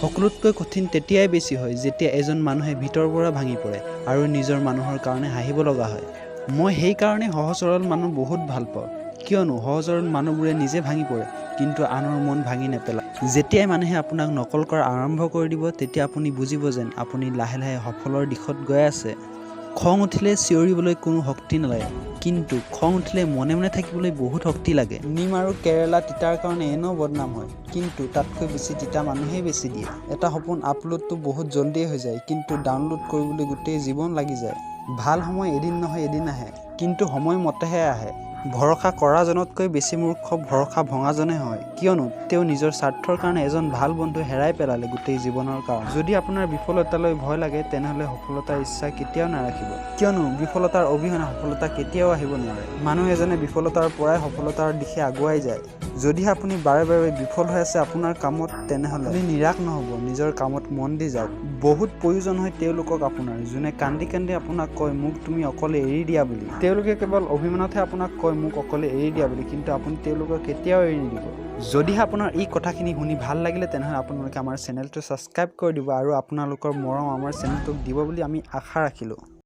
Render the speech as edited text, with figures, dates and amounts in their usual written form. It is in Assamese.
সকলোতকৈ কঠিন তেতিয়াই বেছি হয়, যেতিয়া এজন মানুহে ভিতৰৰ পৰা ভাঙি পৰে আৰু নিজৰ মানুহৰ কাৰণে হাঁহিব লগা হয়। মই সেইকাৰণে সহজ সৰল মানুহ বহুত ভাল পাওঁ, কিয়নো সহজ সৰল মানুহবোৰে নিজে ভাঙি পৰে, কিন্তু আনৰ মন ভাঙি নেপেলায়। যেতিয়াই মানুহে আপোনাক নকল কৰা আৰম্ভ কৰি দিব, তেতিয়া আপুনি বুজিব যেন আপুনি লাহে লাহে সফলৰ দিশত গৈ আছে। খং উঠিলে চিঞৰিবলৈ কোনো শক্তি নালাগে, কিন্তু খং উঠিলে মনে মনে থাকিবলৈ বহুত শক্তি লাগে। নিম আৰু কেৰেলা তিতাৰ কাৰণে এনেও বদনাম হয়, কিন্তু তাতকৈ বেছি তিতা মানুহেই বেছি দিয়ে। এটা সপোন আপলোডটো বহুত জল্দিয়ে হৈ যায়, কিন্তু ডাউনলোড কৰিবলৈ গোটেই জীৱন লাগি যায়। ভাল সময় এদিন নহয় এদিন আহে, কিন্তু সময়মতেহে আহে। ভৰসা কৰাজনতকৈ বেছি মূৰ্খ ভৰসা ভঙাজনে হয়, কিয়নো তেওঁ নিজৰ স্বাৰ্থৰ কাৰণে এজন ভাল বন্ধু হেৰাই পেলালে গোটেই জীৱনৰ কাৰণে। যদি আপোনাৰ বিফলতালৈ ভয় লাগে, তেনেহ'লে সফলতাৰ ইচ্ছা কেতিয়াও নাৰাখিব, কিয়নো বিফলতাৰ অবিহনে সফলতা কেতিয়াও আহিব নোৱাৰে। মানুহ এজনে বিফলতাৰ পৰাই সফলতাৰ দিশে আগুৱাই যায়। যদিহে আপুনি বাৰে বাৰে বিফল হৈ আছে আপোনাৰ কামত, তেনেহ'লে আপুনি নিৰাশ নহ'ব, নিজৰ কামত মন দি যাওক। বহুত প্ৰয়োজন হয় তেওঁলোকক আপোনাৰ, যোনে কান্দি কান্দি আপোনাক কয়, "মোক তুমি অকলে এৰি দিয়া" বুলি। তেওঁলোকে কেৱল অভিমানতহে আপোনাক কয়, "মোক অকলে এৰি দিয়া" বুলি, কিন্তু আপুনি তেওঁলোকক কেতিয়াও এৰি নিদিব। যদিহে আপোনাৰ এই কথাখিনি শুনি ভাল লাগিলে, তেনেহ'লে আপোনালোকে আমাৰ চেনেলটো ছাবস্ক্ৰাইব কৰি দিব আৰু আপোনালোকৰ মৰম আমাৰ চেনেলটোক দিব বুলি আমি আশা ৰাখিলোঁ।